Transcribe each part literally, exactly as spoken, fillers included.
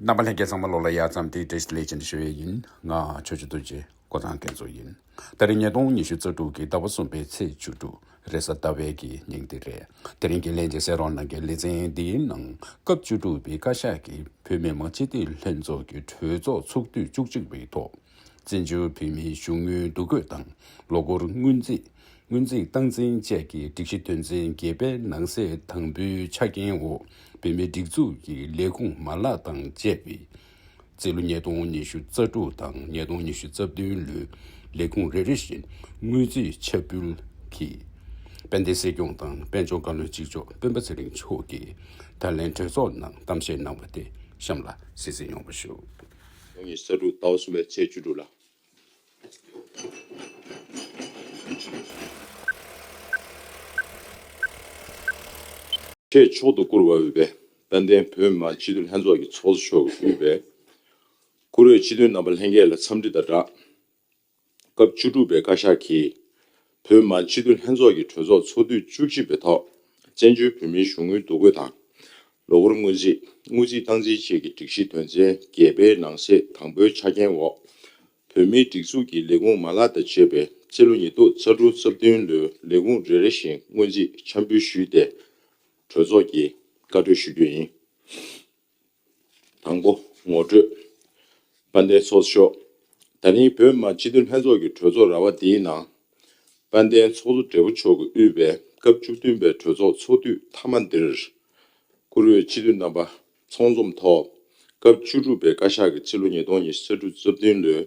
རྣམ་པ་ལྷན་རྒྱས་ཚང་མ་ལོ་ལ་ཡ་ཙམ་དེ་བཀྲ་ཤིས་བདེ་ལེགས་ཅན་ཞུ་ཡས་ཡིན། ང་ཆོས་རྗེ་རྡོ་རྗེ་བཀའ་ཐང་མཁན་ཚོ་ཡིན། ད་རིང་ཉིས་སྟོང་ཉི་ཤུ་རྩ་དྲུག་གི་ཟླ་བ་གསུམ་པའི་ཚེས་བཅུ་དྲུག་རེས་གཟའ་ཟླ་བའི་གི་ཉིན་དེ་རེད། དེ་རིང་གི་ལྷན་རྒྱས་གསན་རོགས་གནང་མཁན་ལེ་ཚན་འདིའི་ནང་སྐབས་བཅུ་དྲུག་པའི་བཀའ་ཤག་གིས་བོད་མི་མང་སྤྱི་འཐུས་ལྷན་ཚོགས་ཀྱི་གྲོས་ཚོགས་ཚོགས་དུས་བཅུ་གཅིག་པའི་ཐོག་བཙན་བྱོལ་བོད་མིའི་གཞུང་དངུལ་འདུ་འགོད་དང་ལོ་འཁོར་སྔོན་རྩིས། སྔོན་རྩིས་སྟངས་འཛིན་བཅས་ཀྱི་སྒྲིག་གཞི་དོན་ཚན་བརྒྱད་པའི་ནང་གསེས་དང་པོའི་ཆ་རྐྱེན་འོག་བོད་མིའི་སྒྲིག་འཛུགས་ཀྱི་ལས་ཁུངས་མ་ལག་དང་བཅས་པའི་རྩིས་ལོ་ཉིས་སྟོང་ཉི་ཤུ་རྩ་དྲུག་དང་ཉིས་སྟོང་ཉི་ཤུ་རྩ་བདུན་ལོའི་ལས་ཁུངས་རེ་རེ་བཞིན་དངུལ་རྩིས་ཁྱབ་འཕུལ་གྱིས་དཔལ་ལྡན་སྲིད་སྐྱོང་དང་དཔལ་འབྱོར་བཀའ་བློན་གཅིག་ལྕོགས་སྤེན་པ་ཚེ་རིང་མཆོག་གིས་ད་ལན་གྲོས་ཚོགས་ནང་གཏམ་བཤད་གནང་བ་དེ་གཤམ་ལ་གསན་གཟིགས་ཡོང་བ་ཞུ། ཉི་ཤུ་རྩ་དྲུག་ཟླ་བ་གསུམ་པའི་ཚེས་བཅུ་དྲུག་ལ། ཆེས་མཆོག་ཏུ་བཀུར་བར་འོས་པའི་དཔལ་ལྡན་བོད་མི་མང་སྤྱི་འཐུས་ལྷན་ཚོགས་ཀྱི་ཚོགས་གཙོ་མཆོག་གིས་དབུས་པའི་བཀུར་འོས་སྤྱི་འཐུས་རྣམ་པ་ལྷན་རྒྱས་ལ་འཚམས་འདྲི་དང་སྦྲགས། སྐབས་བཅུ་དྲུག་པའི་བཀའ་ཤག་གིས་བོད་མི་མང་སྤྱི་འཐུས་ལྷན་ཚོགས་ཀྱི་གྲོས་ཚོགས་ཚོགས་དུས་བཅུ་གཅིག་པའི་ཐོག་བཙན་བྱོལ་བོད་མིའི་གཞུང་དངུལ་འདུ་འགོད་དང་ལོ་འཁོར་སྔོན་རྩིས། དངུལ་རྩིས་སྟངས་འཛིན་བཅས་ཀྱི་སྒྲིག་གཞི་དོན་ཚན་བརྒྱད་པའི་ནང་གསེས་དང་པོའི་ཆ་རྐྱེན་འོག་བོད་མིའི་སྒྲིག་འཛུགས་ཀྱི་ལས་ཁུངས་མ་ལག་དང་བཅས་པའི་རྩིས་ལོ་ཉིས་སྟོང་རྩ་དྲུག་རྩ་བདུན་ལོའི་ལས་ཁུངས་རེ་རེ་བཞིན་སྔོན་རྩིས་འཆར་འབུལ་ཞུས་ཏེ་གྲོས་ཚོགས་ཀྱིས་བཀའ་འཁྲོལ་ཞུ་རྒྱུ་ཡིན། དང་པོ། ངོ་སྤྲོད། དཔལ་ལྡན་ཚོགས་གཙོ་མཆོག་ད་རིང་བོད་མི་མང་སྤྱི་འཐུས་ལྷན་ཚོགས་ཀྱི་གྲོས་ཚོགས་ར་བ་འདིའི་ནང་། དཔལ་ལྡན་ཚོགས་གཙོ་སྦྲེལ་པོ་མཆོག་གིས་དབུས་པའི་སྐབས་བཅུ་བདུན་པའི་གྲོས་ཚོགས་ཚོགས་དུས་མཐའ་མ་འདིར། བཀུར་འོས་སྤྱི་འཐུས་རྣམ་པ་ཚོགས་འཛོམས་ཐོག་སྐབས་བཅུ་དྲུག་པའི་བཀའ་ཤག་གི་རྩིས་ལོ་ཉིས་སྟོང་ཉི་ཤུ་རྩ་དྲུག་རྩ་བདུན་ལོའི་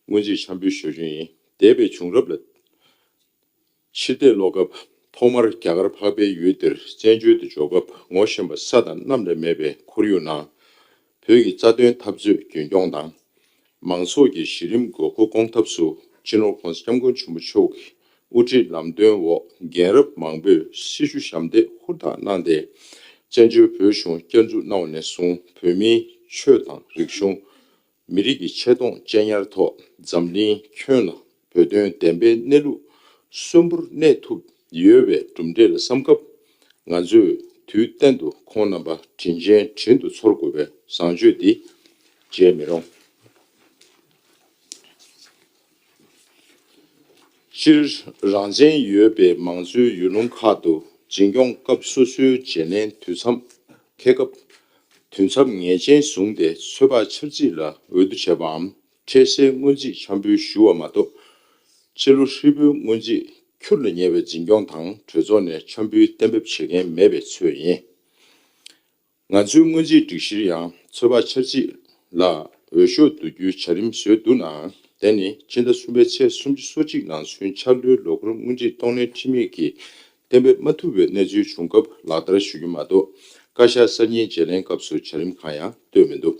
སྔོན་རྩིས་འཆར་འབུལ་ཞུ་རྒྱུ་ཡིན། འདས་པའི་བྱུང་རབས་ལ། ཕྱིར་བལྟས་སློག་སྐབས། ཐོག་མར་རྒྱ་གར་འཕགས་པའི་ཡུལ་འདིར་བཙན་བྱོལ་དུ་འབྱོར་སྐབས་ངོ་ཤེས་པ་ས་དང་གནམ་ལས་མེད་པའི་ཁོར་ཡུག་ནང་། བོད་ཀྱི་རྩ་དོན་འཐབ་རྩོད་རྒྱུན་སྐྱོང་དང་། མང་ཚོགས་ཀྱི་གཞི་རིམ་དགོས་མཁོ་སྐོང་ཐབས་སུ་སྤྱི་ནོར་༸གོང་ས་༸སྐྱབས་མགོན་ཆེན་པོ་མཆོག་གི་དབུ་ཁྲིད་ལམ་སྟོན་འོག་རྒན་རབས་མང་པོས་སྲི་ཞུ་ཞབས་འདེགས་ཧུར་ཐག་གནང་སྟེ། བཙན་བྱོལ་བོད་གཞུང་བསྐྱར་འཛུགས་གནང་བ་ནས་བཟུང་བོད་མིའི་ཆོས་དང་རིག་གཞུང་། མི་རིགས་ཀྱི་ཆེ་མཐོང་གཅེས་ཉར་ཐོག་འཛམ་གླིང་ཁྱོན་ལ་བོད་དོན་བདེན་པའི་གནས་ལུགས་གསོན་པོར་གནས་ཐུབ་ཡོད་པའི་གྲུབ་འབྲས་ལ་བསམ་སྐབས། ང་ཚོས་དུས་གཏན་དུ་ཁོང་རྣམ་པ་དྲིན་ཅན་དྲིན་དུ་ཚོར་དགོས་པའི་བཟང་སྤྱོད་འདི་བརྗེད་མི་རུང་། སྤྱིར་རང་བཙན་ཡོད་པའི་མང་གཙོའི་ཡུལ་ལུང་ཁག་ཏུ་འཛིན་སྐྱོང་སྐབས་སོ་སོའི་བརྗེ་ལེན་དུས་མཚམས་འཁེལ་སྐབས། དུས་མཚམས་ངེས་ཅན་བཟུང་སྟེ་ཚོད་དཔག་འཆར་རྩིས་ལ་འོས་བསྡུ་བྱས་པའམ་འཕྲལ་སེལ་སྔོན་རྩིས་འཆར་འབུལ་ཞུ་བ་མ་གཏོགས། སྤྱི་ལོ་ཧྲིལ་པོའི་སྔོན་རྩིས་ཁྱུར་ལ་ཉེ་བའི་འཛིན་སྐྱོང་དང་གྲོས་ཚོགས་ནས་འཆར་འབུལ་གཏན་འབེབས་བྱེད་མཁན་མེད་པའི་ཚོད་ཡིན། ང་ཚོའི་སྔོན་རྩིས་སྒྲིག་གཞིར་ཡང་ཚོད་དཔག་འཆར་རྩིས་ལ་འོས་ཤོག་བསྡུ་རྒྱུའི་བྱ་རིམ་བཟོས་འདུག་ནའང་། དེ་ནི་སྤྱི་ཟླ་གསུམ་པའི་ཚེས་སུམ་ཅུ་སོ་གཅིག་ནང་ཚུན་འཆར་ལོའི་ལོ་འཁོར་སྔོན་རྩིས་གཏོང་ལེན་འཐུས་མི་གིས་གཏན་འབེབས་མ་ཐུབ་པའི་གནས་ཚུལ་བྱུང་སྐབས་ལག་བསྟར་ཞུ་རྒྱུ་མ་གཏོགས། བཀའ་ཤག་གསར་རྙིང་བརྗེ་ལེན་སྐབས་སུ་བྱ་རིམ་གང་ཡང་བཏོན་མི་འདུག་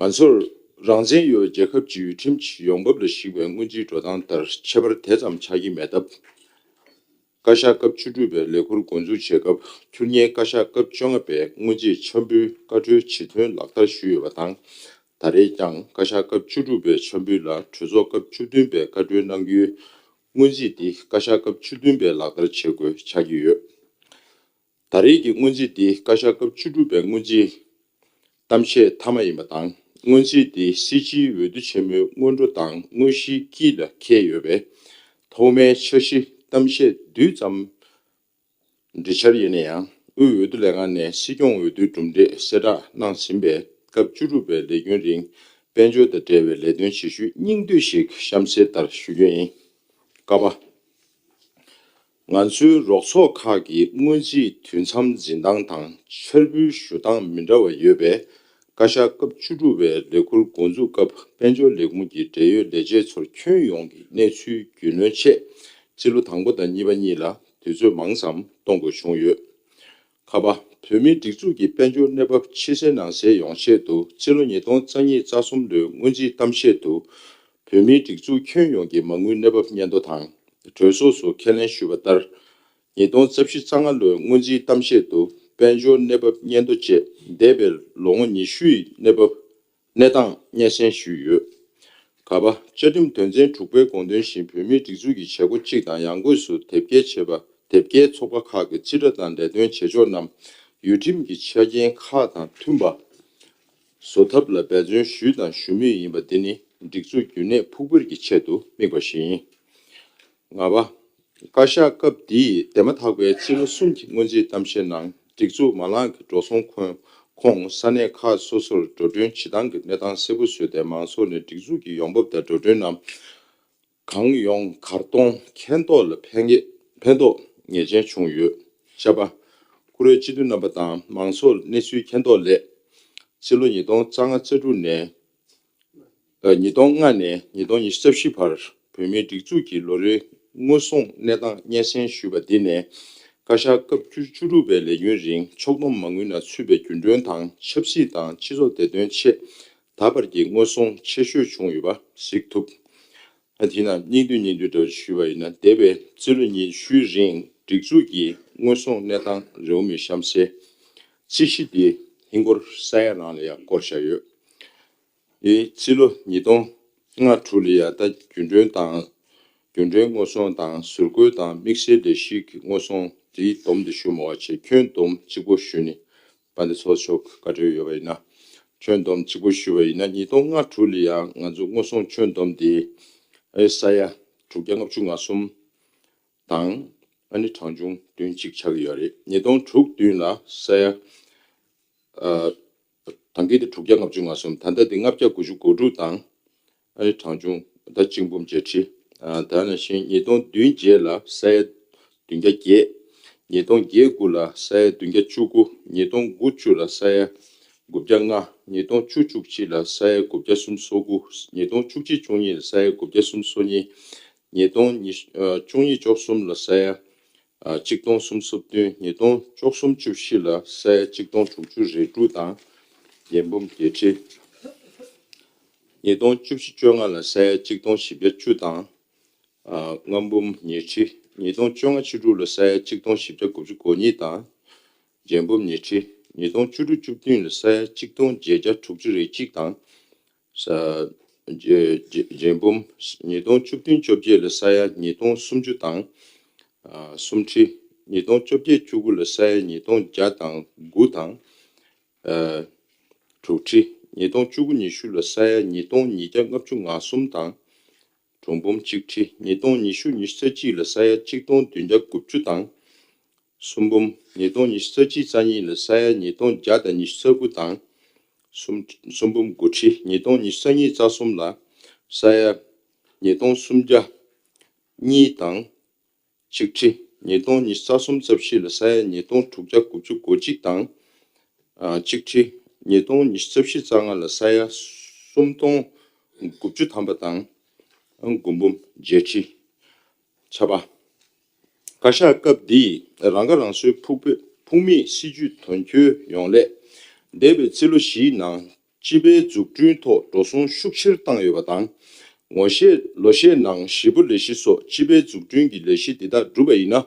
ང་ཚོར་རང་བཙན་ཡོད་པའི་རྒྱལ་ཁབ་ཀྱི་ཡུལ་ཁྲིམས་ཀྱི་ཡོང་འབབ་ལ་གཞིགས་པའི་སྔོན་རྩིས་འགྲོ་སྟངས་ལྟར་ཁྱད་པར་དེ་ཙམ་ཆགས་ཀྱི་མེད་སྟབས། བཀའ་ཤག་སྐབས་བཅུ་དྲུག་པའི་ལས་འཁུར་འགོ་འཛུགས་བྱེད་སྐབས། ཁྱུར་ཉེའི་བཀའ་ཤག་སྐབས་བཅོ་ལྔ་པའི་སྔོན་རྩིས་འཆར་འབུལ་བཀའ་འཁྲོལ་ཇི་ཐོན་ལག་བསྟར་ཞུས་ཡོད་པ་དང་། ད་རེས་ཀྱང་བཀའ་ཤག་སྐབས་བཅུ་དྲུག་པའི་འཆར་འབུལ་ལ་གྲོས་ཚོགས་སྐབས་བཅུ་བདུན་པས་བཀའ་འཁྲོལ་གནང་རྒྱུའི་སྔོན་རྩིས་འདི་བཀའ་ཤག་སྐབས་བཅུ་བདུན་པས་ལག་བསྟར་བྱེད་དགོས་ཆགས་ཀྱི་ཡོད། ད་རེས་ཀྱི་སྔོན་རྩིས་འདི་བཀའ་ཤག་སྐབས་བཅུ་དྲུག་པའི་སྔོན་རྩིས་གཏམ་བཤད་མཐའ་མ་ཡིན་པ་དང་། སྔོན་རྩིས་འདི་སྲིད་སྤྱིའི་འོས་བསྡུ་ཆེན་མོའི་སྔོན་འགྲོ་དང་དངོས་གཞིའི་དཀྱིལ་ལ་འཁེལ་ཡོད་པས། ཐོག་མའི་འཆར་གཞི་གཏམ་བཤད་བསྡུས་ཙམ་འབྲི་འཆར་ཡིན་ན་ཡང་། དབུས་འོས་བསྡུ་ལས་ཁང་ནས་སྲིད་སྐྱོང་འོས་བསྡུའི་གྲུབ་འབྲས་གསལ་བསྒྲགས་གནང་ཟིན་པས། སྐབས་བཅུ་དྲུག་པའི་ལས་རྒྱུན་རིང་དཔལ་འབྱོར་དང་འབྲེལ་བའི་ལས་དོན་བྱེད་ཤུལ་སྙིང་བསྡུས་ཤིག་གཤམ་གསལ་ལྟར་ཞུ་རྒྱུ་ཡིན། ཀ་པ། ང་ཚོའི་རོགས་ཚོགས་ཁག་གི་སྔོན་རྩིས་དུས་མཚམས་འཛིན་སྟངས་དང་འཆར་འབུལ་ཞུ་སྟངས་མི་འདྲ་བ་ཡོད་པས། བཀའ་ཤག་སྐབས་བཅུ་དྲུག་པའི་ལས་འཁུར་འགོ་འཛུགས་སྐབས་དཔལ་འབྱོར་ལས་ཁུངས་ཀྱི་འབྲེལ་ཡོད་ལས་བྱེད་ཚོར་ཁྱོན་ཡོངས་ཀྱི་གནས་ཚུལ་རྒྱུས་ལོན་ཆེད། རྩིས་ལོ་དང་པོ་དང་གཉིས་པ་གཉིས་ལ་དུས་ཚོད་མང་ཙམ་གཏོང་དགོས་བྱུང་ཡོད། ཁ་པ། བོད་མིའི་སྒྲིག་འཛུགས་ཀྱི་དཔལ་འབྱོར་གནས་བབ་ཕྱི་གསལ་ནང་གསལ་ཡོང་ཆེད་དུ། རྩིས་ལོ་ཉིས་སྟོང་རྩ་གཉིས་རྩ་གསུམ་ལོའི་སྔོན་རྩིས་གཏམ་བཤད་དུ། བོད་མིའི་སྒྲིག་འཛུགས་ཁྱོན་ཡོངས་ཀྱི་མ་དངུལ་གནས་བབ་སྙན་ཐོ་དང་། གྲོས་ཚོགས་སུ་ཁས་ལེན་ཞུས་པ་ལྟར། ཉིས་སྟོང་རྩ་བཞི་རྩ་ལྔ་ལོའི་སྔོན་རྩིས་གཏམ་བཤད་དུ། དཔལ་འབྱོར་གནས་བབ་སྙན་ཐོ་བཅས་འདས་པའི་ལོ་ངོ་ཉི་ཤུ་ཡི་གནས་བབ། གནས་སྟངས་སྙན་སེང་ཞུས་ཡོད། ག་པ། བཅའ་ཁྲིམས་དོན་ཚན་དྲུག་པའི་དགོངས་དོན་བཞིན། བོད་མིའི་སྒྲིག་འཛུགས་ཀྱི་བྱེད་སྒོ་གཅིག་དང་ཡང་སྒོས་སུ་དེབ་སྐྱེལ་བྱས་པ། དེབ་སྐྱེལ་ཚོགས་པ་ཁག་གི་རྩིས་ཁྲ་དང་ལས་དོན་བྱེད་ཕྱོགས་རྣམས་ཡུལ་ཁྲིམས་ཀྱི་ཆ་རྐྱེན་ཁག་དང་མཐུན་པ། བཟོ་ཐབས་ལ་འབད་བརྩོན་ཞུས་དང་ཞུ་མུས་ཡིན་པ་འདི་ནི་སྒྲིག་འཛུགས་རྒྱུན་གནས་ཕུགས་འཕེར་གྱི་ཆེད་དུ་དམིགས་པ་ཞིག་ཡིན། ལྔ་པ། བཀའ་ཤག་སྐབས་འདིའི་འདས་མ་ཐག་པའི་ཕྱི་ལོ་གསུམ་གྱི་སྔོན་རྩིས་གཏམ་བཤད་ནང་སྒྲིག་འཛུགས་མ་ལག་གི་འགྲོ་སོང་ཁོངས་ཁོངས་ས་གནས་ཁག་སོ་སོར་འགྲོ་གྲོན་བྱེད་སྟངས་ཀྱི་གནས་སྟངས་གསལ་པོ་བཟོས་ཏེ་མང་ཚོགས་ནས་སྒྲིག་འཛུགས་ཀྱི་ཡོང་འབབ་དང་འགྲོ་གྲོན་རྣམས་གང་ཡོང་གར་གཏོང་མཁྱེན་རྟོགས་ལ་ཕན་ཕན་ཐོགས་ངེས་ཅན་བྱུང་ཡོད། བཅུ་པ། བཀུར་འོས་སྤྱི་འཐུས་རྣམ་པ་དང་མང་ཚོགས་གནས་ཚུལ་མཁྱེན་རྟོགས་སླད། ཕྱི་ལོ་ཉིས་སྟོང་རྩ་ལྔ་རྩ་དྲུག་ནས། ཉིས་སྟོང་ལྔ་ནས་ཉིས་སྟོང་ཉི་ཤུ་རྩ་བཞི་བར་བོད་མིའི་སྒྲིག་འཛུགས་ཀྱི་ལོ་རེའི་དངོས་ཟོང་གནས་སྟངས་སྙན་སེང་ཞུས་པ་འདི་ནས། བཀའ་ཤག་སྐབས་བཅུ་བཅུ་དྲུག་པའི་ལས་རྒྱུན་རིང་ཕྱོགས་བསྡོམས་མ་དངུལ་ནང་ཚུད་པའི་རྒྱུན་གྲོན་དང་ཆབ་སྲིད་དང་སྤྱི་ཚོགས་བདེ་དོན་ཆེད་ད་བར་གྱི་དངོས་ཟོང་ཆེ་ཤོས་བྱུང་ཡོད་པ་གཟིགས་ཐུབ། ཨ་དེས་ན་སྙིང་བསྡུས་སྙིང་བསྡུས་འདྲ་བོ་ཞུས་པ་ཡིན་ན། འདས་པའི་རྩིས་ལོ་ཉི་ཤུའི་རིང་སྒྲིག་འཛུགས་ཀྱི་དངོས་ཟོང་གནས་སྟངས་རེའུ་མིག་གཤམ་གསལ། རྩིས་གཞི་འདི་ཧིན་སྒོར་ས་ཡ་རང་ལ་ཡང་བསྐོར་བཞག་ཡོད། ཨེ་རྩིས་ལོ་ཉིས་སྟོང་ལྔ་དྲུག་ལ་ཡང་ད་རྒྱུན་གྲོན་དང་། རྒྱུན་གྲོན་དངོས་ཟོང་དང་ཟུར་བཀོལ་དང་དམིགས་བསལ་ལས་གཞི་གི་དངོས་ཟོང་དེའི་བསྡོམས་དེ་ཞུ་མ་བ་བྱས་ཁྱོན་བསྡོམས་གཅིག་པོ་ཞུས་ནས། དཔལ་ལྡན་ཚོགས་གཙོ་མཆོག་བཀའ་འཁྲོལ་ཡོད་པ་ཡིན་ན། ཁྱོན་བསྡོམས་གཅིག་པོ་ཞུས་པ་ཡིན་ན། ཉིས་སྟོང་ལྔ་དྲུག་ལ་ཡང་ང་ཚོ་དངོས་ཟོང་ཁྱོན་བསྡོམས་དེ་ཨེ་ས་ཡ་དྲུག་བརྒྱ་ལྔ་བཅུ་ང་གསུམ་དང་ཨ་ནི་གྲངས་ཆུང་བདུན་གཅིག་ཆགས་ཀྱི་ཡོད་རེད། ཉིས་སྟོང་དྲུག་བདུན་ལ་ས་ཡ་ཨ་ད་གིན་དེ་དྲུག་བརྒྱ་ལྔ་བཅུ་ང་གསུམ། ད་ལྟ་དེ་ལྔ་བརྒྱ་དགུ་བཅུ་གོ་དྲུག་དང་། ཨ་ནི་གྲངས་ཆུང་ད་གཅིག་འབུམ་བརྒྱད་ཁྲི། ཨ་ད་ནང་བཞིན་ཉིས་སྟོང་བདུན་བརྒྱད་ལ་ས་ཡ་བདུན་བརྒྱ་བརྒྱད། ཉིས་སྟོང་བརྒྱད་དགུ་ལ་ས་ཡ་བདུན་བརྒྱ་བཅུ་དགུ། ཉིས་སྟོང་དགུ་བཅུ་ལ་ས་ཡ་དགུ་བརྒྱ་ལྔ། ཉིས་སྟོང་བཅུ་བཅུ་གཅིག་ལ་ས་ཡ་དགུ་བརྒྱ་སུམ་ཅུ་སོ་དགུ། ཉིས་སྟོང་བཅུ་གཅིག་བཅུ་གཉིས་ལ་ས་ཡ་དགུ་བརྒྱ་སུམ་ཅུ་སོ་གཉིས། ཉིས་སྟོང་ཉི་ཨ་བཅུ་གཉིས་བཅུ་གསུམ་ལ་ས་ཡ་ཨ་གཅིག་སྟོང་སུམ་ཅུ་སོ་བདུན། ཉིས་སྟོང་བཅུ་གསུམ་བཅུ་བཞི་ལ་ས་ཡ་གཅིག་སྟོང་དྲུག་ཅུ་རེ་དྲུག་དང་། ཡན་འབུམ་བརྒྱད་ཁྲི། ཉིས་སྟོང་བཅུ་བཞི་བཅོ་ལྔ་ལ་ས་ཡ་གཅིག་སྟོང་བཞི་བརྒྱ་བཅུ་དང་། ཨ་ལྔ་འབུམ་ཉི་ཁྲི། ཉིས་སྟོང་བཅོ་ལྔ་བཅུ་དྲུག་ལ་ས་ཡ་གཅིག་སྟོང་བཞི་བརྒྱ་དགུ་བཅུ་གོ་གཉིས་དང་། ཡན་འབུམ་ཉི་ཁྲི། ཉིས་སྟོང་བཅུ་དྲུག་བཅུ་བདུན་ལ་ས་ཡ་གཅིག་སྟོང་བརྒྱད་བརྒྱ་དྲུག་ཅུ་རེ་གཅིག་དང་། ས་ཡ་ཡན་འབུམ། ཉིས་སྟོང་བཅུ་བདུན་བཅོ་བརྒྱད་ལ་ས་ཡ་ཉིས་སྟོང་སུམ་ཅུ་དང་། ཨ་སུམ་ཁྲི། ཉིས་སྟོང་བཅོ་བརྒྱད་བཅུ་དགུ་ལ་ས་ཡ་ཉིས་སྟོང་བརྒྱ་དང་དགུ་དང་། ཨ་དྲུག་ཁྲི། ཉིས་སྟོང་བཅུ་དགུ་ཉི་ཤུ་ལ་ས་ཡ་ཉིས་སྟོང་ཉིས་བརྒྱ་ལྔ་བཅུ་ང་གསུམ་དང་། གྲངས་འབུམ་གཅིག་ཁྲི། ཉིས་སྟོང་ཉི་ཤུ་ཉི་ཤུ་རྩ་གཅིག་ལ་ས་ཡ་གཅིག་སྟོང་བདུན་བརྒྱ་དགུ་བཅུ་དང་། གསུམ་འབུམ། ཉིས་སྟོང་ཉི་ཤུ་རྩ་གཅིག་རྩ་གཉིས་ལ་ས་ཡ་ཉིས་སྟོང་བརྒྱ་དང་ཉི་ཤུ་རྩ་དགུ་དང་། གསུམ་གསུམ་འབུམ་དགུ་ཁྲི། ཉིས་སྟོང་ཉི་ཤུ་རྩ་གཉིས་རྩ་གསུམ་ལ་ས་ཡ་ཉིས་སྟོང་སུམ་བརྒྱ་གཉིས་དང་། གཅིག་ཁྲི། ཉིས་སྟོང་ཉི་ཤུ་རྩ་གསུམ་རྩ་བཞི་ལ་ས་ཡ་ཉིས་སྟོང་དྲུག་བརྒྱ་དགུ་བཅུ་གོ་གཅིག་དང་། ཨ་གཅིག་ཁྲི། ཉིས་སྟོང་ཉི་ཤུ་རྩ་བཞི་རྩ་ལྔ་ལ་ས་ཡ་སུམ་སྟོང་དགུ་བཅུ་ཐམ་པ་དང་། དགུ་འབུམ་བརྒྱད་ཁྲི། བཅུ་པ། བཀའ་ཤག་སྐབས་འདིས་རང་ཁ་རང་གསོའི་ཕུགས་ཕུགས་མེད་སྲིད་ཇུས་དོན་འཁྱོལ་ཡོང་སླད། འདས་པའི་ཕྱི་ལོ་བཞིའི་ནང་སྤྱི་པའི་འཛུགས་སྐྲུན་ཐོག་འགྲོ་སོང་ཤུགས་ཆེར་བཏང་ཡོད་པ་དང་། ངོ་ཤེས་ལོ་ཤས་ནང་ཞིབ་པོ་ལས་གཞི་སོགས་སྤྱི་པའི་འཛུགས་སྐྲུན་གྱི་ལས་གཞི་འདི་དག་བསྒྲུབས་པ་ཡིན་ན།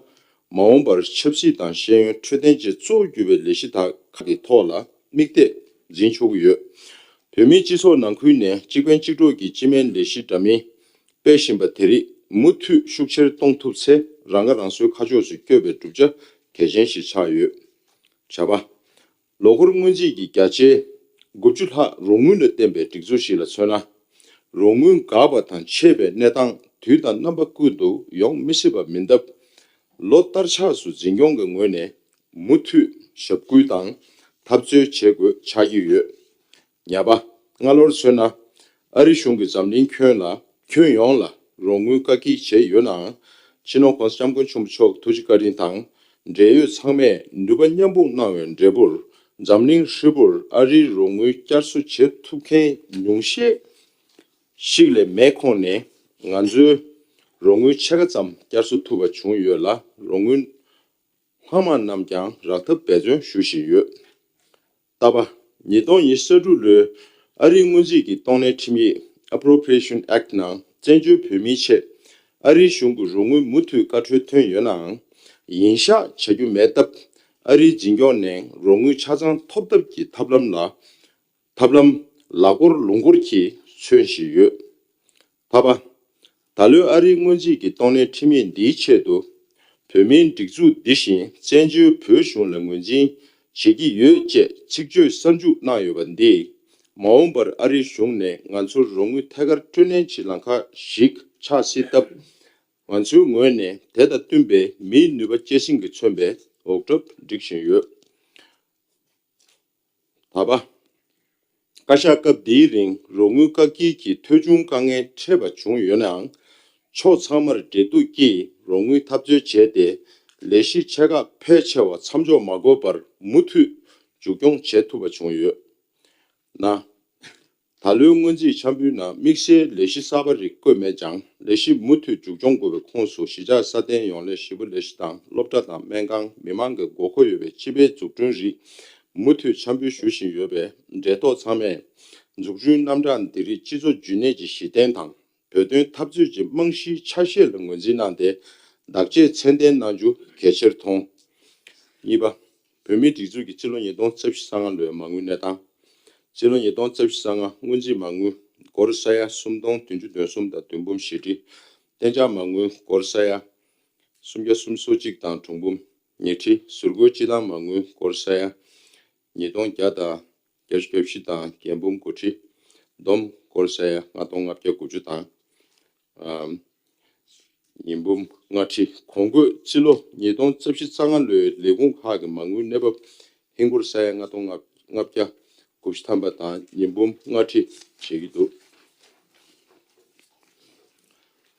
མ་འོངས་པར་ཆབ་སྲིད་དང་ཤེས་ཡོན་འཕྲོད་བསྟེན་བཅས་གཙོ་བོ་གྱུར་པའི་ལས་གཞི་དག་ཁག་གི་ཐོག་ལ་དམིགས་གཏད་འཛིན་ཆོག་གི་ཡོད། བོད་མིའི་སྤྱི་ཚོགས་ནང་ཁུལ་ནས་གཅིག་ཕན་གཅིག་གྲོགས་ཀྱི་སྤྱི་སྨན་ལས་གཞི་འདྲ་མིན་སྤེལ་བཞིན་པ་དེ་རིགས་མུ་མཐུད་ཤུགས་ཆེར་གཏོང་ཐུབ་ཚེ། རང་ཁ་རང་གསོའི་ཁ་ཕྱོགས་སུ་བསྐྱོད་པའི་གྲུབ་ཆ་གལ་ཆེན་ཞིག་ཆགས་ཡོད། བཅུ་པ། ལོ་འཁོར་སྔོན་རྩིས་ཀྱི་བརྒྱ་ཆའི་དགུ་བཅུ་ལྷག་རོགས་དངུལ་ལ་བརྟེན་པའི་སྒྲིག་འཛུགས་ཤིག་ལ་མཚོན་ན། རོགས་དངུལ་འགག་པ་དང་ཆད་པའི་གནས་སྟངས་དུས་དང་རྣམ་པ་ཀུན་ཏུ་ཡོང་མི་སྲིད་པ་མིན་སྟབས། ལོ་ལྟར་ཆགས་སུ་འཛིན་སྐྱོང་གི་ངོས་ནས་མུ་མཐུད་ཞབས་སྐུལ་དང་འཐབ་རྩོད་བྱེད་དགོས་ཆགས་ཀྱི་ཡོད། ཉ་པ། སྔ་ལོར་མཚོན་ན། ཨ་རི་གཞུང་གིས་འཛམ་གླིང་ཁྱོན་ལ་ཁྱོན་ཡོངས་ལ་རོགས་དངུལ་བཀག་སྐྱིལ་བྱས་ཡོད་ནའང་། སྤྱི་ནོར་༸གོང་ས་༸སྐྱབས་མགོན་ཆེན་པོ་མཆོག་ཐུགས་རྗེ་བཀའ་དྲིན་དང་། འབྲེལ་ཡོད་ཚང་མས་ནུས་པ་མཉམ་སྤུངས་གནང་བའི་འབྲས་བུར། འཛམ་གླིང་ཧྲིལ་པོར་ཨ་རིའི་རོགས་དངུལ་བསྐྱར་གསོ་བྱེད་ཐུབ་མཁན་ཉུང་ཤས་ཤིག་ལས་མེད་ཁོངས་ནས། ང་ཚོའི་རོགས་དངུལ་ཕྱེད་ཀ་ཙམ་བསྐྱར་གསོ་ཐུབ་པ་བྱུང་ཡོད་ལ། རོགས་དངུལ་ལྷག་མ་རྣམས་ཀྱང་རག་ཐབས་འབད་བརྩོན་ཞུ་བཞིན་ཡོད། ལྟ་བ། ཉིས་སྟོང་ཉི་ཤུ་རྩ་དྲུག་ལོའི་ཨ་རིའི་སྔོན་རྩིས་ཀྱི་གཏོང་ལེན་ཁྲིམས་ཡིག Appropriation Act ནང་བཙན་བྱོལ་བོད་མིའི་ཆེད་ཨ་རིའི་གཞུང་གི་རོགས་དངུལ་མུ་མཐུད་བཀའ་འཁྲོལ་ཐོན་ཡོད་ནའང་། ཡིན་ཤག་བྱ་རྒྱུ་མེད་སྟབས། ཨ་རིའི་འཛིན་སྐྱོང་ནས་རོགས་དངུལ་ཆ་ཚང་ཐོབ་ཐབས་ཀྱི་ཐབས་ལམ་ལ། ཐབས་ལམ་ལ་སྒོར་ལུང་སྒོར་གྱིས་མཚོན་བཞིན་ཡོད། ལྟ་བ། ད་ལོའི་ཨ་རིའི་སྔོན་རྩིས་ཀྱི་གཏོང་ལེན་ཁྲིམས་ཡིག་འདིའི་ཆེད་དུ། བོད་མིའི་སྒྲིག་འཛུགས་འདི་བཞིན་བཙན་བྱོལ་བོད་གཞུང་ལ་ངོས་འཛིན་བྱེད་ཀྱི་ཡོད་ཅེས་ཚིག་བརྗོད་གསར་འཇུག་གནང་ཡོད་པ་འདིས། མ་འོངས་པར་ཨ་རིའི་གཞུང་ནས་ང་ཚོར་རོགས་དངུལ་ཐད་ཀར་སྤྲོད་ལེན་གྱི་ལམ་ཁ་ཞིག་ཆགས་སྲིད་སྟབས། ང་ཚོའི་ངོས་ནས་དེ་དང་བསྟུན་པའི་མིའི་ནུས་པ་སྐྱེད་སྲིང་གིས་མཚོན་པའི་འོག་གྲབས་སྒྲིག་བཞིན་ཡོད། ད་བ། བཀའ་ཤག་སྐབས་འདིའི་རིང་རོགས་དངུལ་བཀག་སྐྱིལ་གྱི་ཐོལ་བྱུང་དཀའ་ངལ་འཕྲད་པ་བྱུང་ཡོད་ནའང་། ཕྱོགས་ཚང་མར་འབྲེལ་གཏུག་གིས་རོགས་དངུལ་འཐབ་རྩོད་བྱས་ཏེ། ལས་གཞི་ཆེ་ཁག་ཕལ་ཆེ་བ་མཚམས་འཇོག་མ་དགོས་པར་མུ་མཐུད་མཇུག་སྐྱོང་བྱེད་ཐུབ་པ་བྱུང་ཡོད་ན། ད་ལོའི་སྔོན་རྩིས་འཆར་འབུལ་ནང་དམིགས་བསལ་ལས་གཞི་གསར་པ་རིགས་བཀོད་མེད་ཀྱང་། ལས་གཞི་མུ་མཐུད་མཇུག་སྐྱོང་དགོས་པའི་ཁོངས་སུ་གཞིས་ཆགས་སྲ་བརྟན་ཡོང་སླད་ཞི་བ་ལས་གཞི་དང་སློབ་གྲྭ་དང་སྨན་ཁང་མི་མང་གི་དགོས་མཁོ་ཡོད་པའི་སྤྱི་པའི་འཛུགས་སྐྲུན་རིགས་མུ་མཐུད་འཆར་འབུལ་ཞུ་བཞིན་ཡོད་པས། འབྲེལ་ཐོགས་ཚང་མས་འཛུགས་སྐྲུན་རྣམ་གྲངས་འདི་རིགས་སྤྱི་ཚོགས་རྒྱུན་གནས་ཀྱི་གཞི་རྟེན་དང་བོད་དོན་འཐབ་རྩོད་ཀྱི་རྨང་གཞིའི་ཆ་ཤས་ལ་ངོས་འཛིན་གནང་སྟེ། བདག་གཅེས་ཚད་ལྡན་གནང་རྒྱུ་གལ་ཆེར་མཐོང་། གཉིས་པ། བོད་མིའི་སྒྲིག་འཛུགས་ཀྱི་སྤྱི་ལོ་ཉིས་སྟོང་རྩ་བཞི་གསང་སྔགས་ལོའི་མ་དངུལ་གནས་སྟངས། སྤྱི་ལོ་ཉིས་སྟོང་རྩ་བཞི་གསང་ལྔ་སྔོན་རྩིས་མ་དངུལ་སྒོར་ས་ཡ་སུམ་སྟོང་བདུན་ཅུ་དོན་གསུམ་དང་བདུན་འབུམ་བཞི་ཁྲི། གཏན་འཇགས་མ་དངུལ་སྒོར་ས་ཡ་སུམ་བརྒྱ་སུམ་ཅུ་སོ་གཅིག་དང་དྲུག་འབུམ་ཉི་ཁྲི། ཟུར་བཀོལ་སྤྱི་བཏང་མ་དངུལ་སྒོར་ས་ཡ་ཉིས་སྟོང་བརྒྱ་དང་བརྒྱད་ཅུ་གྱ་བཞི་དང་བརྒྱད་འབུམ་དགུ་ཁྲི། བསྡོམས་སྒོར་ས་ཡ་ལྔ་སྟོང་ལྔ་བརྒྱ་དགུ་བཅུ་དང་། ཉིས་འབུམ་ལྔ་ཁྲི། གོང་འཁོད་སྤྱི་ལོ་ཉིས་སྟོང་རྩ་བཞི་གསང་སྔགས་ལོའི་ལས་ཁུངས་ཁག་གི་མ་དངུལ་གནས་བབ། ཧིན་སྒོར་ས་ཡ་ལྔ་སྟོང་ལྔ་བརྒྱ་དགུ་བཅུ་ཐམ་པ་དང་ཉིས་འབུམ་ལྔ་ཁྲི་བྱེད་ཀྱི་འདུག་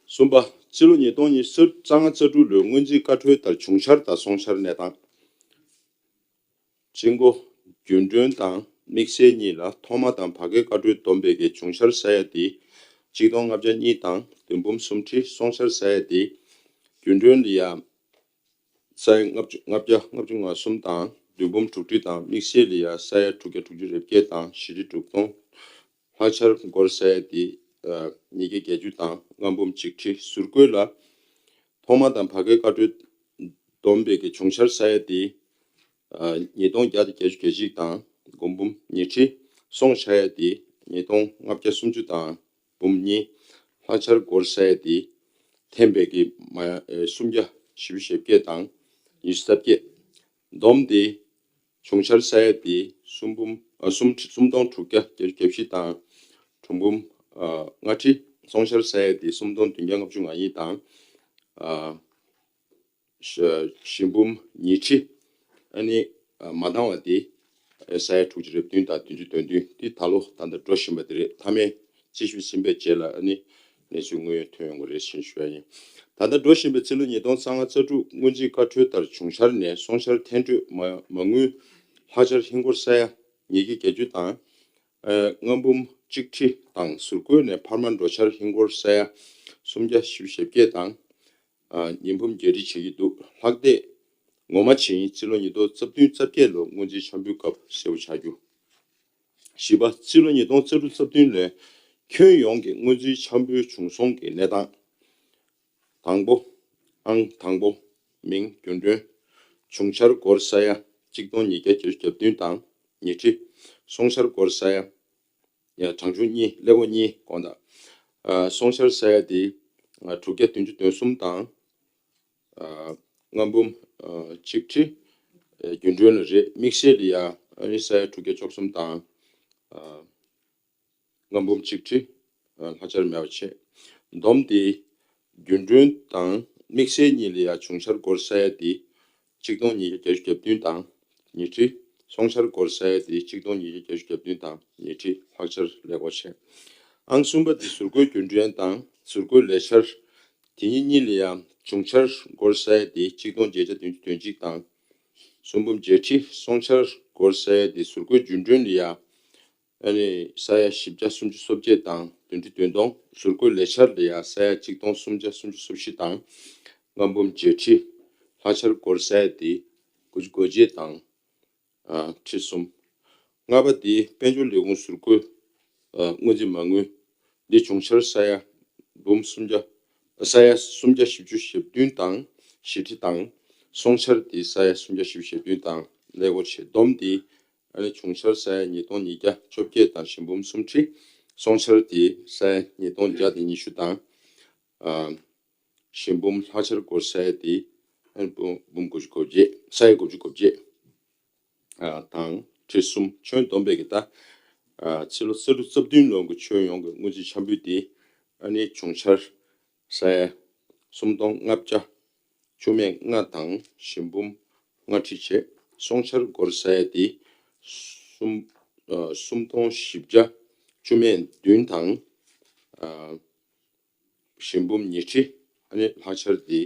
གསུམ་པ། སྤྱི་ལོ་ཉིས་སྟོང་ཉི་ཤུ་རྩ་ལྔ་རྩ་དྲུག་ལོའི་སྔོན་རྩིས་བཀའ་འཁྲོལ་ལྟར་བྱུང་འཆར་དང་སོང་འཆར་གནས་སྟངས། སྤྱི་འགོ་རྒྱུན་གྲོན་དང་དམིགས་བསལ་གཉིས་ལ་ཐོག་མ་དང་བར་བརྒལ་བཀའ་འཁྲོལ་བསྡོམས་པའི་གི་བྱུང་འཆར་ས་ཡ་དེ་གཅིག་སྟོང་ལྔ་བརྒྱ་གཉིས་དང་བདུན་འབུམ་གསུམ་ཁྲི། སོང་འཆར་ས་ཡ་དེ་རྒྱུན་གྲོན་ལ་ཡ་ས་ཡ་ལྔ་བཅུ་ལྔ་བཅུ་ང་གསུམ་དང་བདུན་འབུམ་དྲུག་ཁྲི་དང་། དམིགས་བསལ་ལ་ཡ་ས་ཡ་དྲུག་བརྒྱ་དྲུག་ཅུ་རེ་བརྒྱད་དང་བཞི་ཁྲི་དྲུག་སྟོང་། ལྷག་ཆར་སྒོར་ས་ཡ་དེ་ཉིས་བརྒྱ་བརྒྱད་ཅུ་དང་ལྔ་འབུམ་གཅིག་ཁྲི། ཟུར་བཀོལ་ལ་ཐོག་མ་དང་བར་བརྒལ་བཀའ་འཁྲོལ་བསྡོམས་པའི་གི་བྱུང་འཆར་ས་ཡ་དེ་ཉིས་སྟོང་བརྒྱ་དང་བརྒྱད་ཅུ་གྱ་གཅིག་དང་དགུ་འབུམ་ཉི་ཁྲི། སོང་ས་ཡ་དེ་ཉིས་སྟོང་ལྔ་བརྒྱ་སུམ་ཅུ་དང་འབུམ་གཉིས། ལྷག་ཆར་སྒོར་ས་ཡ་དེ་ཐེམ་པའི་གི་མ་སུམ་བརྒྱ་བཞི་བཅུ་ཞེ་བརྒྱད་དང་ཉི་ཤུ་རྩ་བརྒྱད། བསྡོམས་ཏེ་བྱུང་འཆར་ས་ཡ་དེ་གསུམ་འབུམ་ཨ་གསུམ་ཁྲི་གསུམ་སྟོང་དྲུག་བརྒྱ་བརྒྱད་ཅུ་གྱ་བཞི་དང་དྲུག་འབུམ་ཨ་ལྔ་ཁྲི། སོང་འཆར་ས་ཡ་དེ་གསུམ་སྟོང་བདུན་བརྒྱ་ལྔ་བཅུ་ང་གཉིས་དང་ཨ་བཞི་འབུམ་ཉི་ཁྲི། ཨ་ནི་ཨ་མ་འདང་བ་དེ་ས་ཡ་དྲུག་ཅུ་རེ་བདུན་དང་བདུན་ཅུ་དོན་བདུན་དེ་ད་ལོ་ད་ལྟ་འགྲོ་བཞིན་པ་དེ་རེད། མཐའ་མའི་རྩིས་ཞིབ་ཟིན་པའི་རྗེས་ལ་ཨ་ནི་གནས་ཚུལ་དངོས་ཡོད་ཐོན་ཡོང་གི་རེད་ཞེས་ཞུ་བ་ཡིན། ད་ལྟ་འགྲོ་བཞིན་པའི་ཕྱི་ལོ་ཉིས་སྟོང་རྩ་ལྔ་རྩ་དྲུག་སྔོན་རྩིས་བཀའ་འཁྲོལ་ལྟར་བྱུང་འཆར་ནས་སོང་འཆར་འཐེན་སྤྲོད་མ་མ་དངུལ་ལྷག་ཆར་ཧིན་སྒོར་ས་ཡ་ཉིས་བརྒྱ་བརྒྱད་ཅུ་དང་ལྔ་འབུམ་གཅིག་ཁྲི་དང་། ཟུར་བཀོལ་ནས་འཕར་མ་འགྲོ་འཆར་ཧིན་སྒོར་ས་ཡ་སུམ་བརྒྱ་བཞི་བཅུ་ཞེ་བརྒྱད་དང་ཉིས་འབུམ་བརྒྱད་ཁྲི་བྱེད་ཀྱི་འདུག་ལྷག་བསྡད་ངོ་མ་བྱས་ཡིན། ཕྱི་ལོ་ཉིས་སྟོང་རྩ་བདུན་རྩ་བརྒྱད་ལོ་སྔོན་རྩིས་འཆར་འབུལ་སྐབས་གསལ་པོ་ཆགས་རྒྱུ། བཞི་པ། སྤྱི་ལོ་ཉིས་སྟོང་རྩ་དྲུག་རྩ་བདུན་ལོའི་ཁྱོན་ཡོངས་ཀྱི་སྔོན་རྩིས་འཆར་འབུལ་བྱུང་སོང་གི་གནས་སྟངས། དང་པོ། ཨང་དང་པོ། མིང་རྒྱུན་གྲོན། བྱུང་འཆར་སྒོར་ས་ཡ་གཅིག་སྟོང་ཉིས་བརྒྱ་བརྒྱད་ཅུ་གྱ་བདུན་དང་ཉི་ཁྲི། སོང་འཆར་སྒོར་ས་ཡ་ཡ་གྲངས་ཆུང་གཉིས་ཀླད་ཀོར་གཉིས་དགོངས་དག་ཨ་སོང་འཆར་ས་ཡ་དེ་ཨ་དྲུག་བརྒྱ་བདུན་ཅུ་དོན་གསུམ་དང་། ཨ་ལྔ་འབུམ་ཨ་གཅིག་ཁྲི། ཨ་རྒྱུན་གྲོན་ལ་རེད། དམིགས་བསལ་ལ་ཡ་ཨ་ནི་ས་ཡ་དྲུག་བརྒྱ་བཅུ་གསུམ་དང་ཨ་ལྔ་འབུམ་གཅིག་ཁྲི། ཨ་ལྷག་ཆར་མེད་པ་བྱས། བསྡོམས་ཏེ་རྒྱུན་གྲོན་དང་དམིགས་བསལ་གཉིས་ལ་ཡ་བྱུང་འཆར་སྒོར་ས་ཡ་དེ་གཅིག་སྟོང་ཉིས་བརྒྱ་བརྒྱད་ཅུ་གྱ་བདུན་དང་ཉི་ཁྲི། སོང་འཆར་སྒོར་ས་ཡ་དེ་གཅིག་སྟོང་ཉིས་བརྒྱ་བརྒྱད་ཅུ་གྱ་བདུན་དང་ཉི་ཁྲི། ལྷག་ཆར་ཀླད་ཀོར་བྱས། ཨང་གསུམ་པ་དེ་ཟུར་བཀོལ་རྒྱུན་གྲོན་དང་ཟུར་བཀོལ་ལས་འཆར། དེ་གཉིས་གཉིས་ལ་ཡང་བྱུང་འཆར་སྒོར་ས་ཡ་དེ་གཅིག་སྟོང་བརྒྱད་བརྒྱ་བདུན་ཅུ་དོན་གཅིག་དང་། གསུམ་འབུམ་བརྒྱད་ཁྲི། སོང་འཆར་སྒོར་ས་ཡ་དེ་ཟུར་བཀོལ་རྒྱུན་གྲོན་ལ་ཡང་ཨ་ནི་ས་ཡ་བཞི་བརྒྱ་སུམ་ཅུ་སོ་བརྒྱད་དང་བདུན་ཁྲི་བདུན་སྟོང་། ཟུར་བཀོལ་ལས་འཆར་ལ་ཡང་ས་ཡ་གཅིག་སྟོང་སུམ་བརྒྱ་སུམ་ཅུ་སོ་བཞི་དང་ལྔ་འབུམ་བརྒྱད་ཁྲི། ལྷག་ཆར་སྒོར་ས་ཡ་དེ་དགུ་བཅུ་གོ་བརྒྱད་དང་ཨ་ཁྲི་གསུམ། ལྔ་པ་དེ་དཔལ་འབྱོར་ལས་ཁུངས་ཟུར་བཀོལ་ཨ་སྔོན་རྩིས་མ་དངུལ། འདི་བྱུང་འཆར་ས་ཡ་འབུམ་སུམ་བརྒྱ་ས་ཡ་སུམ་བརྒྱ་བཞི་བཅུ་ཞེ་བདུན་དང་བཞི་ཁྲི་དང་། སོང་འཆར་དེ་ས་ཡ་སུམ་བརྒྱ་བཞི་བཅུ་ཞེ་བདུན་དང་ཀླད་ཀོར་བྱས། བསྡོམས་དེ་ཨ་ནི་བྱུང་འཆར་ས་ཡ་ཉིས་སྟོང་ཉིས་བརྒྱ་བཅོ་བརྒྱད་དང་བཞི་འབུམ་གསུམ་ཁྲི། སོང་འཆར་དེ་ས་ཡ་ཉིས་སྟོང་བརྒྱ་དང་ཉི་ཤུ་དང་ཨ་བཞི་འབུམ། ལྷག་ཆར་སྒོར་ས་ཡ་དེ་ཨ་ནི་འབུམ་འབུམ་དགུ་བཅུ་གོ་བརྒྱད། ས་ཡ་དགུ་བཅུ་གོ་བརྒྱད། ཨ་དང་ཁྲི་གསུམ། ཁྱོན་བསྡོམས་པའི་གི་ད་ ཕྱི་ལོ་ས་རུ་རྩ་བདུན་ལོ་གི་ཆོས་ཡོངས་ཀྱི་སྔོན་རྩིས་འཆམ་འབུལ་དེ་ཨ་ནི་བྱུང་འཆར་ས་ཡ་སུམ་སྟོང་ལྔ་བརྒྱ་བཅུ་མེད་ལྔ་དང་ཞིང་འབུམ་ལྔ་ཁྲི་བཅས། སོང་འཆར་སྒོར་ས་ཡ་དེ་སུམ་སུམ་སྟོང་བཞི་བརྒྱ་བཅུ་མེད་བདུན་དང་། ཞིང་འབུམ་ཉི་ཁྲི་ཨ་ནི་ལྷག་འཆར་དེ་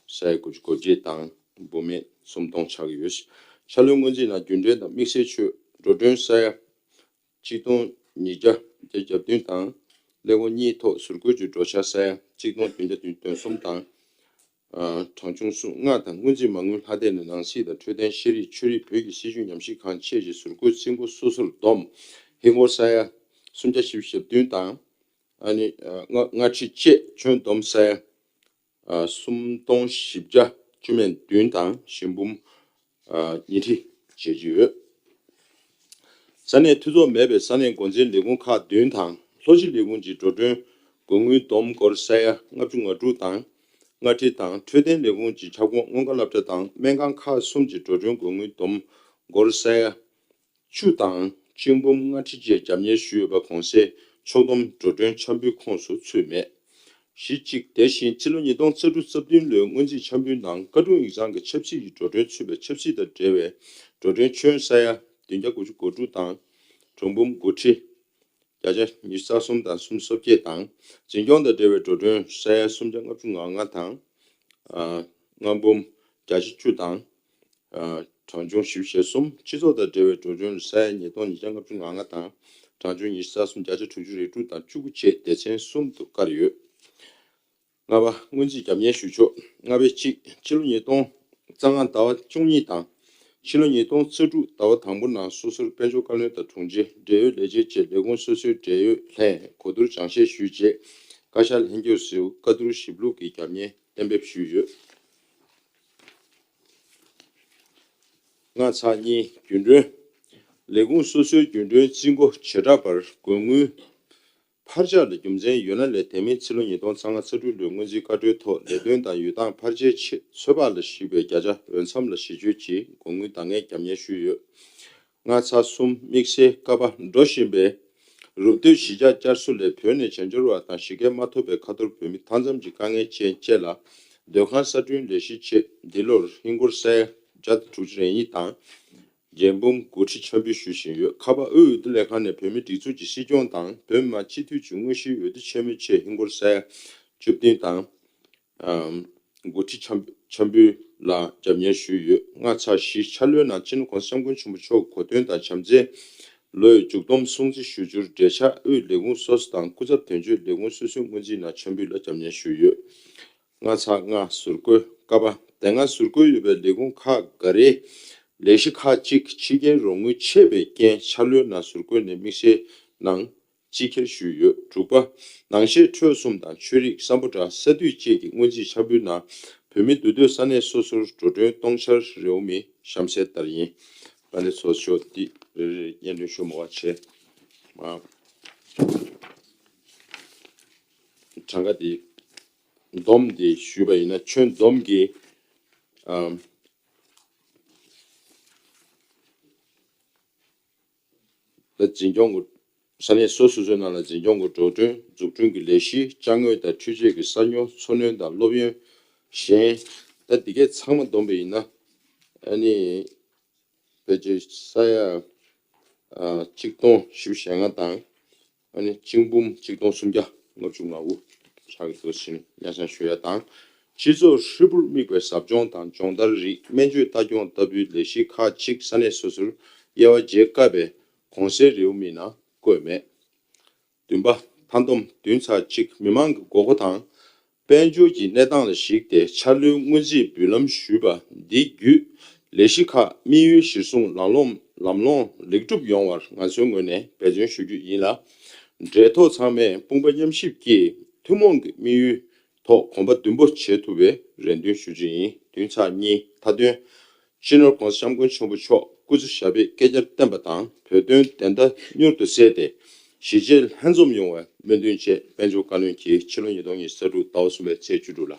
ས་ཡ་དགུ་བཅུ་གོ་བརྒྱད་དང་འབུམ་མེད་སུམ་སྟོང་ཆགས་ཀྱི་ཡོད། འཆར་ལོའི་སྔོན་རྩིས་ནང་རྒྱུན་གྲོན་དང་དམིགས་བསལ་ཆོས་འགྲོ་གྲོན་ས་ཡ་གཅིག་སྟོང་ཉིས་བརྒྱ་བརྒྱད་བརྒྱ་བདུན་དང་། ཀླད་ཀོར་གཉིས་ཐོག་ཟུར་བཀོལ་གྱི་འགྲོ་འཆར་ས་ཡ་གཅིག་སྟོང་བདུན་བརྒྱ་བདུན་བདུན་གསུམ་དང་། གྲངས་ཆུང་གསུམ་ལྔ་དང་སྔོན་རྩིས་མ་དངུལ་ལྷག་དེབ་ནས་ནང་སྲིད་དང་འཕྲོད་བསྟེན་ཤེས་རིག་ཆོས་རིག་བོད་ཀྱི་སྲིད་བྱུས་ཉམས་ཞིབ་ཁང་བཅས་ཀྱི་ཟུར་བཀོལ་རྩིས་འགོ་སོ་སོར་བསྡོམས་ཧིན་སྒོར་ས་ཡ་སུམ་བརྒྱ་བཞི་བཅུ་ཞེ་བདུན་དང་། ཨ་ནི་ལྔ་ཁྲི་བཅས་ཁྱོན་བསྡོམས་ས་ཡ་སུམ་སྟོང་བཞི་བརྒྱ་བཅུ་མེད་བདུན་དང་ཞིང་འབུམ་ཉིས་ཁྲི་བྱེད་ཀྱི་ཡོད། ས་གནས་འཐུས་ཚོགས་མེད་པའི་ས་གནས་འགོ་འཛིན་ལས་ཁུངས་ཁག་བདུན་དང་ལྷོ་སྤྱི་ལས་ཁུངས་ཀྱི་འགྲོ་གྲོན་དགོས་དངུལ་བསྡོམས་སྒོར་ས་ཡ་ལྔ་བཅུ་ང་དྲུག་དང་ལྔ་ཁྲི་དང་འཕྲོད་བསྟེན་ལས་ཁུངས་ཀྱི་ཁྱབ་ཁོངས་སྔོན་ཁ་སློབ་གྲྭ་དང་སྨན་ཁང་ཁག་གསུམ་གྱི་འགྲོ་གྲོན་དགོས་དངུལ་བསྡོམས་སྒོར་ས་ཡ་བཅུ་དང་གཅིག་འབུམ་ལྔ་ཁྲི་བཅས་རྒྱབ་གཉེར་ཞུས་ཡོད་པ་གོང་གསལ་ཕྱོགས་བསྡོམས་འགྲོ་གྲོན་འཆམ་འབུལ་ཁོངས་སུ་ཚུད་མེད། གཞི་གཅིག་དེ་བཞིན་ཕྱི་ལོ་ཉིས་སྟོང་རྩ་དྲུག་རྩ་བདུན་ལོའི་སྔོན་རྩིས་འཆམ་འབུལ་ནང་བཀའ་དྲུང་ཡིག་ཚང་གི་ཆབ་སྲིད་ཀྱི་འགྲོ་གྲོན་ཚུད་པའི་ཆབ་སྲིད་དང་འབྲེལ་བའི་འགྲོ་གྲོན་ཁྱོན་ས་ཡ་བདུན་བརྒྱ་དགུ་བཅུ་གོ་དྲུག་དང་གྲངས་འབུམ་དགུ་ཁྲི་བརྒྱ་ཆ་ཉི་ཤུ་རྩ་གསུམ་དང་སུམ་ཅུ་སོ་བརྒྱད་དང་འཛིན་སྐྱོང་དང་འབྲེལ་བའི་འགྲོ་གྲོན་ས་ཡ་སུམ་བརྒྱ་ལྔ་བཅུ་ང་ལྔ་དང་། ལྔ་འབུམ་བརྒྱ་ཆ་བཅུ་དང་། གྲངས་ཆུང་བཞི་བཅུ་ཞེ་གསུམ། སྤྱི་ཚོགས་དང་འབྲེལ་བའི་འགྲོ་གྲོན་ས་ཡ་ཉིས་སྟོང་ཉིས་བརྒྱ་ལྔ་བཅུ་ང་ལྔ་དང་། གྲངས་ཆུང་ཉི་ཤུ་རྩ་གསུམ། བརྒྱ་ཆ་དྲུག་ཅུ་རེ་དྲུག་དང་བཅུ་དགུ་བཅས་སྡེ་ཚན་གསུམ་དུ་བཀར་ཡོད། ལྔ་པ། སྔོན་རྩིས་རྒྱབ་གཉེར་ཞུ་ཕྱོགས། ལྔ་པའི་གཅིག་ཕྱི་ལོ་ཉིས་སྟོང་རྩ་ལྔ་ཟླ་བ་བཅུ་གཉིས་དང་། ཕྱི་ལོ་ཉིས་སྟོང་རྩ་དྲུག་ཟླ་བ་དང་པོ་ནང་སོ་སོར་དཔལ་འབྱོར་བཀའ་བློན་དང་དྲུང་ཆེ། འབྲེལ་ཡོད་ལས་བྱེད་བཅས་ལས་ཁུངས་སོ་སོའི་འབྲེལ་ཡོད་ལྷན་གོ་བསྡུར་སྦྱང་བཤད་ཞུས་རྗེས། བཀའ་ཤག་ལྷན་རྒྱས་ཚོས་བཀའ་བསྡུར་ཞིབ་ལྷུག་གི་རྒྱབ་གཉེར་གཏན་འབེབས་ཞུས་ཡོད། ལྔ་ཚེག་གཉིས། རྒྱུན་གྲོན། ལས་ཁུངས་སོ་སོའི་རྒྱུན་གྲོན་རྩིས་འགོ་བྱེ་བྲག་པར་དགོས་དངུལ་འཕར་ཆག་ལ་རྒྱུ་མཚན་ཡོད་ན་ལས། དེ་མིན་ཕྱི་ལོ་ཉིས་སྟོང་རྩ་ལྔ་རྩ་དྲུག་ལོའི་སྔོན་རྩིས་བཀའ་འཁྲོལ་ཐོག་ལས་དོན་དང་ཡུལ་ཐང་འཕར་ཆག་ཆེད་ཚོད་དཔག་ལ་གཞིགས་པའི་བརྒྱ་ཆ་འོས་འཚམ་ལ་གཞི་བཅོལ་གྱིས་དགོས་དངུལ་འདང་ངེས་རྒྱབ་གཉེར་ཞུས་ཡོད། ལྔ་ཚེག་གསུམ། དམིགས་བསལ་ཀ་པ། འགྲོ་བཞིན་པའི་རུབ་སྟོད་གཞིས་ཆགས་བསྐྱར་གསོ་ལས་བོད་ནས་བྱང་འབྱོར་བ་དང་གཞིས་སྐལ་མ་ཐོབ་པའི་ཁ་ཐོར་བོད་མི་མཐའ་མཚམས་ཀྱི་དཀའ་ངལ་ཅན་བཅས་ལ་སྡོད་ཁང་གསར་སྐྲུན་ལས་གཞི་ཆེད་འདི་ལོར་ཧིན་སྒོར་ས་ཡ་བརྒྱ་དང་དྲུག་ཅུ་རེ་གཉིས་དང་། འབྱེད་འབུམ་དགུ་ཁྲི་འཆམ་འབུལ་ཞུ་བཞིན་ཡོད། ཁ་པ་དབུས་འོས་བསྡུ་ལས་ཁང་ནས་བོད་མིའི་སྒྲིག་འཛུགས་ཀྱི་སྲིད་སྐྱོང་དང་བོད་མི་མང་སྤྱི་འཐུས་ཀྱི་དངོས་གཞིའི་འོས་བསྡུ་ཆེན་མོའི་ཆེད་ཧིན་སྒོར་ས་ཡ་བཅུ་བདུན་དང་། དགུ་ཁྲི་འཆམ་འཆམ་འབུལ་ལ་རྒྱབ་གཉེར་ཞུས་ཡོད། ལྔ་ཚེག་བཞི། འཆར་ལོའི་ནང་སྤྱི་ནོར་༸གོང་ས་༸སྐྱབས་མགོན་ཆེན་པོ་མཆོག་གི་གོ་སྟོན་དང་བྱམས་བརྩེའི་ལོའི་མཇུག་བསྡོམས་སྲུང་བརྩི་ཞུ་རྒྱུར་འབྲེལ་ཆགས་དབུས་ལས་ཁུངས་སོ་སོ་དང་སྐུ་ཚབ་དོན་གཅོད་ལས་ཁུངས་སོ་སོའི་སྔོན་རྩིས་ནང་འཆམ་འབུལ་ལ་རྒྱབ་གཉེར་ཞུས་ཡོད། ལྔ་ཚེག་ལྔ། ཟུར་བཀོལ། ཀ་པ། དེ་སྔ་ཟུར་བཀོལ་ཡོད་པའི་ལས་ཁུངས་ཁག་འགའ་རེའི་ལས་གཞི་ཁག་ཅིག་ཕྱི་རྒྱལ་རོགས་དངུལ་ཆད་པའི་རྐྱེན་འཆར་ལོའི་ནང་ཟུར་བཀོལ་ནས་དམིགས་བསལ་ནང་རྩིས་འཁྱེར་ཞུས་ཡོད། དྲུག་པ། ནང་བཤད་འཕྲོས་གསུམ་དང་ཆོས་རིག་སམ་བྷོ་ཊ་ས་འཐུས་བཅས་ཀྱི་སྔོན་རྩིས་འཆར་འབུལ་ནང་བོད་མི་འདུས་སྡོད་ས་གནས་སོ་སོར་འགྲོ་གྲོན་གཏོང་འཆར་རེའུ་མིག་གཤམ་གསལ་ལྟར་ཡིན། ཨ་ནི་ཚོགས་གཙོ་འདི་རེ་རེ་སྙན་སྒྲོན་ཞུ་མ་བ་བྱས། མ་གྲངས་ཀ་འདི་བསྡོམས་ཏེ་ཞུས་པ་ཡིན་ན་ཁྱོན་བསྡོམས་ཀྱི་ཨམ། ལ་འཛིན་སྐྱོང་གི་ས་གནས་སོ་སོ་སོའི་ནང་ལ་འཛིན་སྐྱོང་གི་འགྲོ་གྲོན་འཛུགས་སྐྲུན་གྱི་ལས་གཞི་ཅ་དངོས་དང་འཕྲུལ་ཆས་ཀྱི་ས་ཉོ་འཚོ་སྣོན་དང་སློབ་ཡོན་གཞན་ད་འདི་གས་ཚང་མ་བསྡོམས་པ་ཡིན་ན་ཨ་ནི་ཕལ་ཆེར་ས་ཡ་ཨ་གཅིག་སྟོང་བཞི་བཅུ་ཞེ་ལྔ་དང་། ཨ་ནི་གཅིག་འབུམ་གཅིག་སྟོང་སུམ་བརྒྱ་ལྔ་བཅུ་ང་དགུ་ཆགས་ཀྱི་འདུག་ཟེར་ནས་སྙན་སེང་ཞུ་ཡ་དང་། སྤྱི་ཚོགས་ཧྲིལ་པོར་དམིགས་པའི་ཟབ་སྦྱོང་དང་སྦྱོང་བརྡར་རིགས་སྨན་བཅོས་ལྟ་སྐྱོང་ལྟ་བུའི་ལས་གཞི་ཁག་ཅིག་ས་གནས་སོ་སོར་དབྱེ་བ་འབྱེད་དཀའ་བས་གོང་གསལ་རེའུ་མིག་ནང་བཀོད་མེད། བདུན་པ། མཐའ་བསྡོམས། བདུན་ཚེག་གཅིག་མི་མང་གི་དགོས་མཁོ་དང་། དཔལ་འབྱོར་གྱི་གནས་སྟངས་ལ་གཞིགས་ཏེ་འཆར་ལོའི་སྔོན་རྩིས་འབུལ་ལམ་ཞུས་པ་འདི་བརྒྱུད། ལས་གཞི་ཁག་དམིགས་ཡུལ་གཞིར་བཟུང་ལམ་ལྷོང་ལམ་ལྷོང་ལེགས་གྲུབ་ཡོང་བར་ང་ཚོའི་ངོས་ནས་འབད་བརྩོན་ཞུ་རྒྱུ་ཡིན་ལ། འབྲེལ་ཐོགས་ཚང་མས་དཔུང་པ་མཉམ་གཤིབ་ཀྱིས་ཐུན་མོང་གི་དམིགས་ཡུལ་ཐོག་གོམ་པ་མདུན་སྤོ་བྱེད་ཐུབ་པའི་རེ་འདུན་ཞུ་རྒྱུ་ཡིན། བདུན་ཚེག་གཉིས། མཐའ་དོན། སྤྱི་ནོར་༸གོང་ས་༸སྐྱབས་མགོན་ཆེན་པོ་མཆོག་སྐུ་ཚེ་ཞབས་པད་བསྐལ་བརྒྱར་བརྟན་པ་དང་བོད་དོན་བདེན་མཐའ་མྱུར་དུ་གསལ་ཏེ་གཞིས་བྱེས་ལྷན་འཛོམས་ཡོང་བའི་སྨོན་འདུན་བཅས་དཔལ་འབྱོར་བཀའ་བློན་གྱིས་ཕྱི་ལོ་ཉིས་སྟོང་ཉི་ཤུ་རྩ་དྲུག་ཟླ་བ་གསུམ་པའི་ཚེས་བཅུ་དྲུག་ལ།